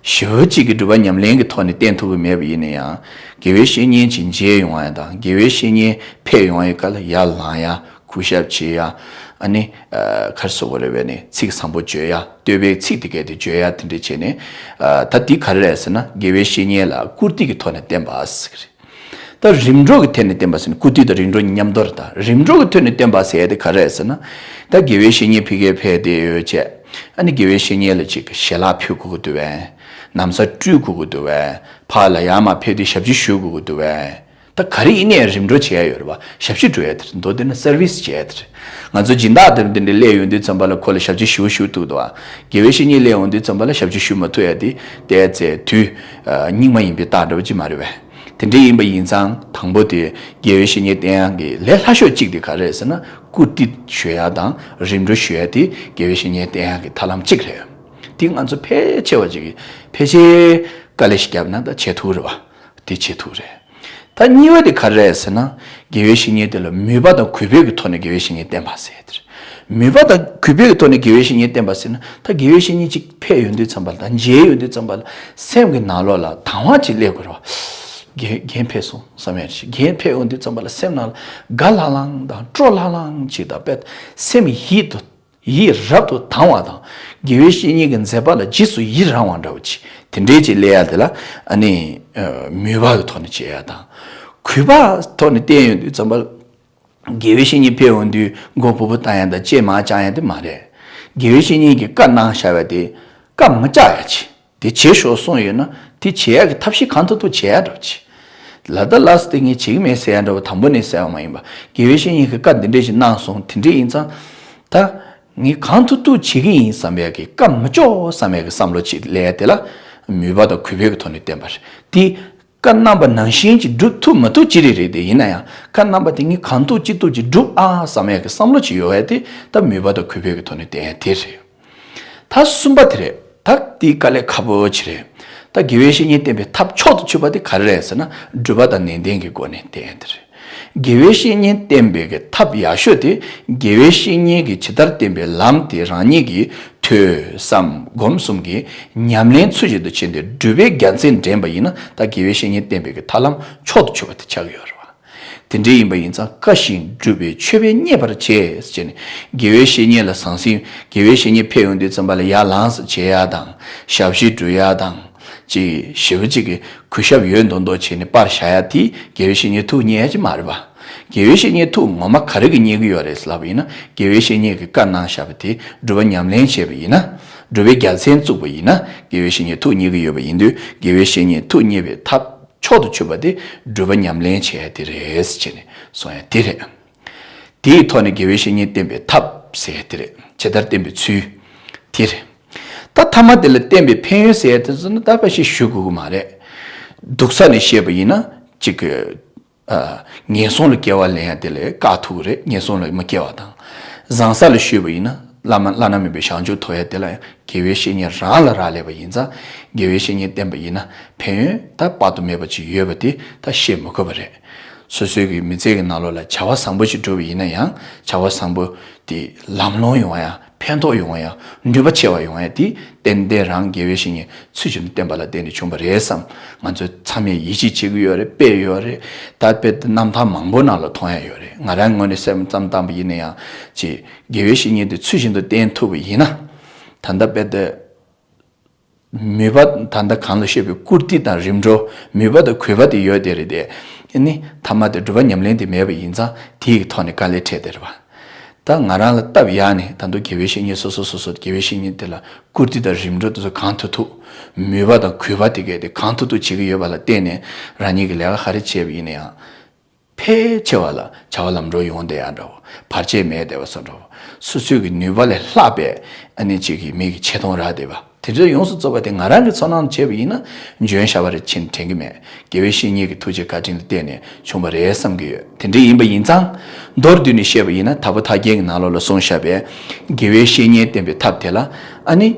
ཞེ་པོ་ཅིག་གི་སྒྲུབ་པ་ཉམས་ལེན་གྱི་ཐོག་ནས་བསྟེན་ཐུབ་ཀྱི་མེད་པ་ཡིན་ན་ཡང་། དགེ་བའི་བཤེས་གཉེན་ཅིག་མཇལ་ཡོང་བ་དང་། དགེ་བའི་བཤེས་གཉེན་ཕེབས་ཡོང་བའི་སྐབས་ལ་ཡར་ལངས་ཡ། གུས་ཞབས་བྱེད་ཡ། ཨ་ནི་ཨ་ག་རེ་ཟེར་དགོས་རེད་པས་ནི། ཚིག་བཟང་པོ་བརྗོད་ཡ། བསྟོད་པའི་ཚིག་དེ་གས་དེ་བརྗོད་ཡ། དེ་འདྲ་བྱས་ནས། ཨ་ད་འདི་ག་རེ་རེད་ཟེར་ན། དགེ་བའི་བཤེས་གཉེན་ལ་བཀུར་སྟི་གི་ཐོག་ནས་བསྟེན་པ་ཟེར་གི་རེད། ད་རིམ་གྲོ་གི་ཐད་ནས་བསྟེན་པ་ཟེར་ན། བཀུར་སྟི་དང་རིམ་གྲོ་མཉམ་དུ་རེད། ད་རིམ་གྲོ་གི་ཐད་ནས་བསྟེན་པ་ཟེར་ཡ་དེ་ག་རེ་རེད་ཟེར་ན། ད་དགེ་བའི་བཤེས་གཉེན་ཕ་གིར་ཕེབས་བསྡད་ཡོད་བྱས། ཨ་ནི་དགེ་བའི་བཤེས་གཉེན་ལ་ཅིག་ཞལ་ལག་ཕུལ་དགོས་ཀྱི་འདུག་པས། ན་བཟའ་སྤྲུལ་དགོས་ཀྱི་འདུག་པས། ཕར་ལ་ཡར་མར་ཕེབས་དུས་ཞབས་ཕྱི་ཞུ་དགོས་ཀྱི་འདུག་པས། ད་ག་རེ་ཡིན་ནའི་རིམ་གྲོ་བྱེད་ཡ་ཡོད་རེད་པ། ཞབས་ཕྱི་སྒྲུབ་ཡ་དེ་རེད། མདོར་བསྡུས་ན་སར་བིས་བྱེད་ཡ་དེ་རེད། ང་ཚོ་སྦྱིན་བདག་དེ་འདྲ་སླེབས་ཡོང་དུས་ཙམ་པ་ལ་ཁོ་ལ་ཞབས་ཕྱི་ཞུ་ཞུ་ཐུབ་འདུག་པ། དགེ་བའི་བཤེས་གཉེན་སླེབས་ཡོང་དུས་ཙམ་པ་ལ་ཞབས་ཕྱི་ཞུ་མ་ཐུབ་ཡ་དེ་ཏོག་ཙམ་དུས་ཨ་སྙིགས་མ་ཡིན་པའི་རྟགས་འདྲ་པོ་ཅིག་མ་རེད་པས། དེ་འདྲ་ཡིན་པ་ཡིན་ཙང་། དང་པོ་དེ་དགེ་བའི་བཤེས་གཉེན་བསྟེན་ཡ་གི་ལས་སླ་ཤོས་གཅིག་དེ་ག་རེ་རེད་ཟེར་ན། བཀུར་སྟི་ཞུ་ཡ་དང་རིམ་གྲོ་ཞུ་ཡ་དེ་དགེ་བའི་བཤེས་གཉེན་བསྟེན་ཡ་གི་ཐབས་ལམ་གཅིག་རེད། དེ་ང་ཚོ་ཕལ་ཆེ་བ་ཅིག་གིས་ཕལ་ཆེར་དཀའ་ལས་ཤིག་བརྒྱབ་ན་ད་བྱེད་ཐུབ་རེད་པ། དེ་བྱེད་ཐུབ་རེད། ད་གཉིས་པ་དེ་ག་རེ་རེད་ཟེར་ན། དགེ་བའི་བཤེས་གཉེན་དེ་ལ་མོས་པ་དང་གུས་པའི་གི་ཐོག་ནས་དགེ་བའི་བཤེས་གཉེན་བསྟེན་པ་ཟེར་དེ་རེད། མོས་པ་དང་གུས་པའི་གི་ཐོག་ནས་དགེ་བའི་བཤེས་གཉེན་བསྟེན་པ་ཟེར་ན། ད་དགེ་བའི་བཤེས་གཉེན་ཅིག་ཕེབས་ཡོང་དུས་ཙམ་པ་ལ་དང་མཇལ་ཡོང་དུས་ཙམ་པ་ལ་སེམས་ཀྱི་ནང་ལོགས་ལ་དང་བ་ཅིག་སླེབས་དགོས་རེད་པ། རྒན་རྒན་ཕེབས་སོང་བསམ་ཡ་ཞིག་རྒན་ཕེབས་ཡོང་དུས་ཙམ་པ་ལ་སེམས་ནང་ལ་དགའ་ལྷང་ལྷང་དང་སྤྲོ་ལྷང་ལྷང་ཅིག་དང་། དཔེ་སེམས་ཡིད་དུ་ཡིད་རབ་ཏུ་དང་བ་དང་། དགེ་བའི་བཤེས་གཉེན་གྱི་མཛད་པ་ལ་རྗེས་སུ་ཡི་རང་བ་འདྲ་བོ་ཅིག་དེ་འདྲའི་ཅིག་སླེབས་ཡ་དེ་ལ་ཨ་ནི་ཨ་མོས་པ་གི་ཐོག་ནས་བྱེད་ཡ་དང་། གུས་པ་ཐོག་ནས་བསྟེན་ཡོང་དུས་ཙམ་པ་ལ། དགེ་བའི་བཤེས་གཉེན་ཕེབས་ཡོང་དུས་མགོ་སྦུབ་པོ་བཏང་ཡ་དང་ལྕེ་མར་བཅང་ཡ་དེ་མ་རེད། དགེ་བའི་བཤེས་གཉེན་གྱིས་བཀའ་གནང་བཞག་པ་དེ་བཀའ་མི་བཅག་ཡ་ཅིག་དེ་བྱེད་ཤོག་གསུངས་ཡོད་ན། དེ་བྱེད་ཡ་གི་ཐབས་ཤེས་གང་ཐུབ་ཐུབ་བྱེད་ཡ་འདྲ་བོ་ཅིག་ལ་ད་ལགས་སོ། དེ་ངས་བྱེད་ཀྱི་མེད་ཟེར་ཡ་འདྲ་བོ་དང་པོ་ནས་ཟེར་བ་མ་ཡིན་པ། དགེ་བའི་བཤེས་གཉེན་གྱིས་བཀའ་འདི་འདྲ་ཞིག་གནང་སོང་། དེ་འདྲ་ཡིན་ཙང་། ད་ངས་གང་ཐུབ་ཐུབ་བྱེད་ཀྱི་ཡིན་བསམ་ཡ་གི། བཀའ་མི་བཅག་བསམ་ཡ་གི་བསམ་བློ་ཅིག་སླེབས་ཡ་དེ་ལ་མོས་པ་དང་གུས་པའི་གི་ཐོག་ནས་བསྟེན་པ་རེད། དེ་བཀའ་གནང་པ་ནང་བཞིན་ཅིག་སྒྲུབ་ཐུབ་མ་ཐུབ་ཅི་རིགས་རེད། དེ་ཡིན་ན་ཡང་བཀའ་གནང་པ་དེ་ངས་གང་ཐུབ་ཅི་ཐུབ་ཅིག་སྒྲུབ་ཨ་བསམ་ཡ་གི་བསམ་བློ་ཅིག་ཡོད་ཡ་དེ་ད་མོས་པ་དང་གུས་པའི་གི་ཐོག་ནས་བསྟེན་ཡ་དེ་རེད། ད་གསུམ་པ་དེ་རེད། ད་དེའི་དཀའ་ལས་ཁག་པོ་ཅིག་རེད། ད་དགེ་བའི་བཤེས་གཉེན་བསྟེན་པའི་ཐབས་མཆོག་ཏུ་ཆུད་པ་དེ་ག་རེ་རེད་ཟེར་ན། སྒྲུབ་པ་དང་ནན་ཏན་གྱི་སྒོ་ནས་བསྟེན་ཡ་དེ་རེད། དགེ་བའི་བཤེས་གཉེན་བསྟེན་པའི་གི་ཐབས་ཡག་ཤོས་དེ། དགེ་བའི་བཤེས་གཉེན་གྱིས་ཇི་ལྟར་བསྟན་པའི་ལམ་དེ་རང་ཉིད་ཀྱིས་ཐོས་བསམ་སྒོམ་གསུམ་གྱི་ཉམས་ལེན་ཚུལ་བཞིན་དུ་བྱས་ཏེ་སྒྲུབ་པའི་རྒྱལ་མཚན་འདྲེན་པ་ཡིན་ན། ད་དགེ་བའི་བཤེས་གཉེན་བསྟེན་པའི་གི་ཐབས་ལམ་མཆོག་ཏུ་ཆུད་པ་དེ་ཆགས་ཀྱི་ཡོད་རེད་བ། དེ་འདྲ་ཡིན་པ་ཡིན་ཙང་། བཀའ་བཞིན་སྒྲུབ་པའི་མཆོད་པས་མཉེས་པར་བྱས་ཟེར་ནས། དགེ་བའི་བཤེས་གཉེན་ལ་ཟང་ཟིང་། དགེ་བའི་བཤེས་གཉེན་ཕེབས་ཡོང་དུས་ཙམ་པ་ལ་ཡར་ལངས་སེ་བྱེད་ཡ་དང་། ཞབས་ཕྱི་སྒྲུབ་ཡ་དང་། ཅིག་ཞེ་པོ་ཅིག་གི་གུས་ཞབས་ཡོད་མདོག་མདོག་བྱས་ནས་པར་བཞག་ཡ་དེ་དགེ་བའི་བཤེས་གཉེན་ཐུགས་མཉེས་ཡ་ཅིག་མ་རེད་པ། དགེ་བའི་བཤེས་གཉེན་ཐུགས་ངོ་མ་ག་རེ་གིས་མཉེས་ཀྱི་ཡོད་རེད་ལབ་པ་ཡིན་ན། དགེ་བའི་བཤེས་གཉེན་གྱིས་བཀའ་གནང་བཞག་པ་དེ་སྒྲུབ་པ་ཉམས་ལེན་བྱས་པ་ཡིན་ན། སྒྲུབ་པའི་རྒྱལ་མཚན་བཙུགས་པ་ཡིན་ན། དགེ་བའི་བཤེས་གཉེན་ཐུགས་མཉེས་ཀྱི་ཡོད་པ་ཡིན་དུས། དགེ་བའི་བཤེས་གཉེན་ཐུགས་མཉེས་པའི་ཐབས་མཆོག་ཏུ་ཆུད་པ་དེ་སྒྲུབ་པ་ཉམས་ལེན་བྱེད་ཡ་དེ་རེད་ཟེར་བྱས་ནས་གསུང་ཡ་དེ་རེད། དེའི་ཐོག་ནས་དགེ་བའི་བཤེས་གཉེན་བསྟེན་པའི་ཐབས་ཟེར་ཡ་དེ་རེད། ཇི་ལྟར་བསྟེན་པའི་ཚུལ་དེ་རེད། ད་ཐ་མ་དེ་ལ་བསྟེན་པའི་ཕན་ཡོན་ཟེར་ཡ་དེ་ཚོ་ནི་ད་ཕལ་ཆེར་ཞུ་དགོས་ཀྱི་མ་རེད། སྡུག་ས་ནས་བཤད་པ་ཡིན་ན། གཅིག་གི་ཨ་ངན་སོང་ལ་སྐྱེ་བ་ལེན་ཡ་དེ་ལ་བཀག་ཐུབ་ཀྱི་རེད། ངན་སོང་ལ་མི་སྐྱེ་བ་དང་། བཟང་ས་ལ་ཞུས་པ་ཡིན་ན། བླ་མ་བླ་ན་མེད་པའི་བྱང་ཆུབ་ཐོབ་ཡ་དེ་ལ་ཡང་དགེ་བའི་བཤེས་གཉེན་རང་ལ་རག་ལས་པ་ཡིན་ཙང་། དགེ་བའི་བཤེས་གཉེན་བསྟེན་པ་ཡིན་ན་ཕན་ཡོན་ད་དཔག་ཏུ་མེད་པ་ཅིག་ཡོད་པ་དེ་ད་བཤད་མི་དགོས་པ་རེད། སོ་སོའི་གི་མི་ཚེ་གི་ནང་ལོགས་ལ་བྱ་བ་བཟང་པོ་ཞིག་བསྒྲུབས་པ་ཡིན་ན་ཡང་། བྱ་བ་བཟང་པོ་དེ་ལམ་ལྷོང་ཡོང་ཡ། ཕན་ཐོགས་ཡོང་ཡ། ནུས་པ་ཆེ་བ་ཡོང་ཡ་དེ་ཏན་ཏན་རང་དགེ་བའི་བཤེས་གཉེན་ཚུལ་བཞིན་དུ་བསྟེན་པ་ལ་བརྟེན་ནས་བྱུང་བ་རེད་བསམ། ང་ཚོས་ཚང་མས་ཡིད་ཆེས་བྱེད་ཀྱི་ཡོད་རེད། དཔེ་ཡོད་རེད། ད་དཔེ་དེ་རྣམ་ཐར་མང་པོ་ནང་ལ་མཐོང་ཡ་ཡོད་རེད། ང་རང་ངོས་ནས་སེམས་ཙམ་བཏང་པ་ཡིན་ན་ཡང་། ཅིག་དགེ་བའི་བཤེས་གཉེན་དེ་ཚུལ་བཞིན་དུ་བསྟེན་ཐུབ་པ་ཡིན་ན། ད་ལྟ་དཔེ་དེ་ མོས་པ་ད་ལྟ་གང་ལ་བཤད་པའི་བཀུར་སྟི་དང་རིམ་གྲོ། མོས་པ་དང་གུས་པ་དེ་ཡོད་དེ་རེད་དེ། ཨ་ནི་ཐ་མ་དེ་སྒྲུབ་པ་ཉམས་ལེན་དེ་མེད་པ་ཡིན་ཙང་དེའི་ཐོག་ནས་དཀའ་ལས་འཕྲད་དེ་རེད་པ། ད་ང་རང་ལ་སྟབས་ཡག་ནས་ད་དུང་དགེ་བའི་བཤེས་གཉེན་སོ་སོ་སོ་སོ་དགེ་བའི་བཤེས་གཉེན་དེ་ལ་བཀུར་སྟི་དང་རིམ་གྲོ་དེ་ཚོ་གང་ཐུབ་ཐུབ། མོས་པ་དང་གུས་པ་དེ་གས་དེ་གང་ཐུབ་ཐུབ་བྱེད་ཀྱི་ཡོད་པ་ལ་བརྟེན་ནས་རང་ཉིད་ཀྱི་ལས་ཀ་ག་རེ་བྱས་པ་ཡིན་ན་ཡང་། ཕལ་ཆེ་བ་ལ་བྱ་བ་ལམ་འགྲོ་ཡོང་བསྡད་ཡ་འདྲ་བོ། བར་ཆད་མེད་བསྡད་པ་བཟོ་འདྲ་བོ། སོ་སོའི་གི་ནུས་པ་ལས་ལྷག་པའི་ཨ་ནི་གཅིག་གི་མི་གི་ཆེ་མཐོང་རག་བསྡད་པ་དེ་འདྲ་ཡོངས་སུ་རྫོགས་པ་དེ་ང་རང་གི་ཚོར་སྣང་བྱས་པ་ཡིན་ན་འཇོན་ཤ་བ་རེ་ཕྱིན་དྲན་གི་མེད། དགེ་བའི་བཤེས་གཉེན་གྱི་ཐུགས་རྗེ་བཀའ་དྲིན་ལ་བརྟེན་ནས་བྱུང་བ་རེད་བསམ་གི་ཡོད། དེ་འདྲ་ཡིན་པ་ཡིན་ཙང་མདོར་བསྡུས་ནས་བཤད་པ་ཡིན་ན་དྭགས་པོ་ཐར་རྒྱན་གྱི་ནང་ལོགས་ལ་གསུངས་བཞག་པའི་དགེ་བའི་བཤེས་གཉེན་བསྟེན་པའི་ཐབས་དེ་ལ་ཨ་ནི་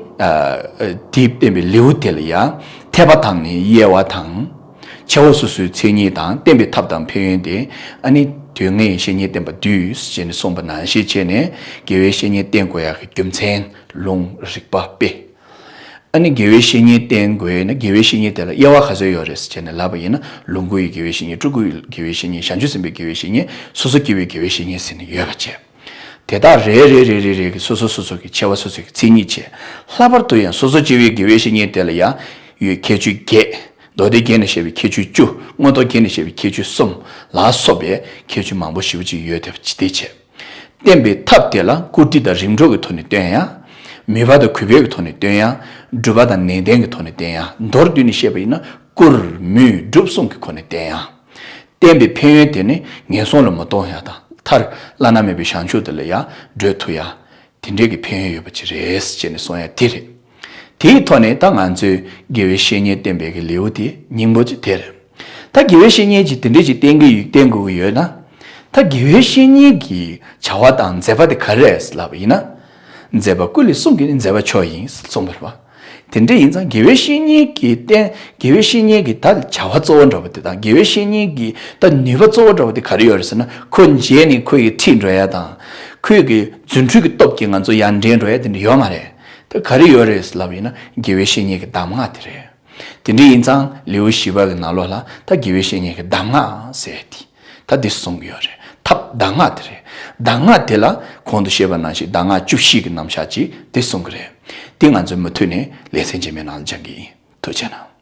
དེ་བསྟེན་པའི་ལེའུ་དེ་ལ་ཡང་འཐད་པ་དང་ནི་དབྱེ་བ་དང་། ཆེ་བ་སོ་སོའི་མཚན་ཉིད་དང་བསྟེན་པའི་ཐབས་དང་ཕན་ཡོན་དེ་ཨ་ནི་དུས་ངེས་བཤེས་གཉེན་བསྟེན་པ་བསྡུས་ཞེས་ནས་གསུངས་པ་ནང་བཞིན་བྱས་ནས་དགེ་བའི་བཤེས་གཉེན་བསྟེན་དགོས་ཡག་གི་རྒྱུ་མཚན་ལུང་རིགས་པ་དཔེ། ཨ་ནི་དགེ་བའི་བཤེས་གཉེན་བསྟེན་དགོས་ན་དགེ་བའི་བཤེས་གཉེན་དེ་ལ་དབྱེ་བ་ག་ཚོད་ཡོད་རེད་ཟེར་བྱས་ནས་ལབ་པ་ཡིན་ན་ལོངས་སྐུ་ཡི་དགེ་བའི་བཤེས་གཉེན། སྤྲུལ་སྐུ་ཡི་དགེ་བའི་བཤེས་གཉེན། བྱང་ཆུབ་སེམས་དཔའི་དགེ་བའི་བཤེས་གཉེན། སོ་སོ་སྐྱེ་བོའི་དགེ་བའི་བཤེས་གཉེན་ཟེར་ནས་ཡོད་པ་བྱས། དེ་དག་རེ་རེ་རེ་རེ་རེ་གི་སོ་སོ་སོ་སོ་གི་ཆེ་བ་སོ་སོ་གི་མཚན་ཉིད་བྱས། ལྷག་པར་དུ་ཡང་སོ་སོ་སྐྱེ་བོའི་དགེ་བའི་བཤེས་གཉེན་དེ་ལ་ཡང་ཡོད་ཁྱད་ཆོས་བརྒྱད། མདོ་སྡེ་རྒྱན་ནས་བཤད་པའི་ཁྱད་ཆོས་བཅུ། མངོན་རྟོགས་རྒྱན་ནས་བཤད་པའི་ཁྱད་ཆོས་གསུམ་ལ་སོགས་པའི་ཁྱད་ཆོས་མང་པོ་ཞེ་པོ་ཅིག་ཡོད་དེ་བྱས། བསྟེན་པའི་ཐབས་དེ་ལ་བཀུར་སྟི་དང་རིམ་གྲོ་གི་ཐོག་ནས་བསྟེན་ཡ། མོས་པ་དང་གུས་པའི་གི་ཐོག་ནས་བསྟེན་ཡ། སྒྲུབ་པ་དང་ནན་ཏན་གྱི་ཐོག་ནས་བསྟེན་ཡ། མདོར་བསྡུས་ནས་བཤད་པ་ཡིན་ན་བཀུར་མོས་སྒྲུབ་གསུམ་གྱི་སྒོ་ནས་བསྟེན་ཡ། བསྟེན་པའི་ཕན་ཡོན་དེ་ནི་ངན་སོང་ལ་མི་གཏོང་ཡ་དང་མཐར་བླ་ན་མེད་པའི་བྱང་ཆུབ་དེ་ལ་ཡང་བགྲོད་ཐུབ་ཡ། དེ་འདྲའི་གི་ཕན་ཡོན་ཡོད་པ་ཅིག་རེད་ཅེས་ནས་གསུང་ཡ་དེ་རེད། དེའི་ཐོག་ནས་ད་ང་ཚོས་དགེ་བའི་བཤེས་གཉེན་བསྟེན་པའི་གི་ལེའུ་དེ་སྙིང་པོ་ཅིག་དེ་རེད། ད་དགེ་བའི་བཤེས་གཉེན་ཅིག་དེ་འདྲའི་ཅིག་བསྟེན་གི་ཡོད་བསྟེན་དགོས་ཀྱི་ཡོད་ན། ད་དགེ་བའི་བཤེས་གཉེན་གྱི་བྱ་བ་དང་མཛད་པ་དེ་ག་རེ་རེད་ལབ་པ་ཡིན་ན། མཛད་པ་ཀུན་ལས་གསུམ་གྱི་ནི་མཛད་པ་མཆོག་ཡིན་གསུངས་པ་རེད་པ། དེ་འདྲ་ཡིན་ཙང་དགེ་བའི་བཤེས་གཉེན་གྱི་བསྟེན་དགེ་བའི་བཤེས་གཉེན་གྱི་ད་བྱ་བ་གཙོ་བོ་འདྲ་པོ་དེ་དང་དགེ་བའི་བཤེས་གཉེན་གྱི་ད་ནུས་པ་གཙོ་བོ་འདྲ་པོ་དེ་ག་རེ་ཡོད་རེད་ཟེར་ན། ཁོ་མཇལ་ནས་ཁོ་ཡི་ཁྲིད་འགྲོ་ཡ་དང་། ཁོ་གི་རྫུ་འཕྲུལ་གྱི་སྟོབས་ཀྱིས་ང་ཚོ་ཡར་འདྲེན་འགྲོ་ཡ་དེ་འདྲ་ཡོད་མ་རེད། ད་ག་རེ་ཡོད་རེད་ལབ་ཡིན་ན་དགེ་བའི་བཤེས་གཉེན་གྱི་གདམས་ངག་དེ་རེད། དེ་འདྲ་ཡིན་ཙང་ལེའུ་བཞི་པ་གི་ནང་ལོགས་ལ་ད་དགེ་བའི་བཤེས་གཉེན་གྱི་གདམས་ངག་ཟེར་ཏེ། ད་འདི་གསུང་གི་ཡོད་རེད། ཐབས་གདམས་ངག་དེ་རེད། གདམས་ངག་དེ་ལ་གོང་དུ་བཤད་པ་ནང་བཞིན་གདམས་ངག་བཅུ་བཞི་གི་རྣམ་གཞག་ཅིག་འདི་གསུང་གི་རེད། འདི་ང་ཚོས་མུ་མཐུད་ནས་ལེ་ཚན་རྗེས་མའི་ནང་ལ་སྦྱང་གི་ཡིན། ཐུགས་རྗེ་གནང་།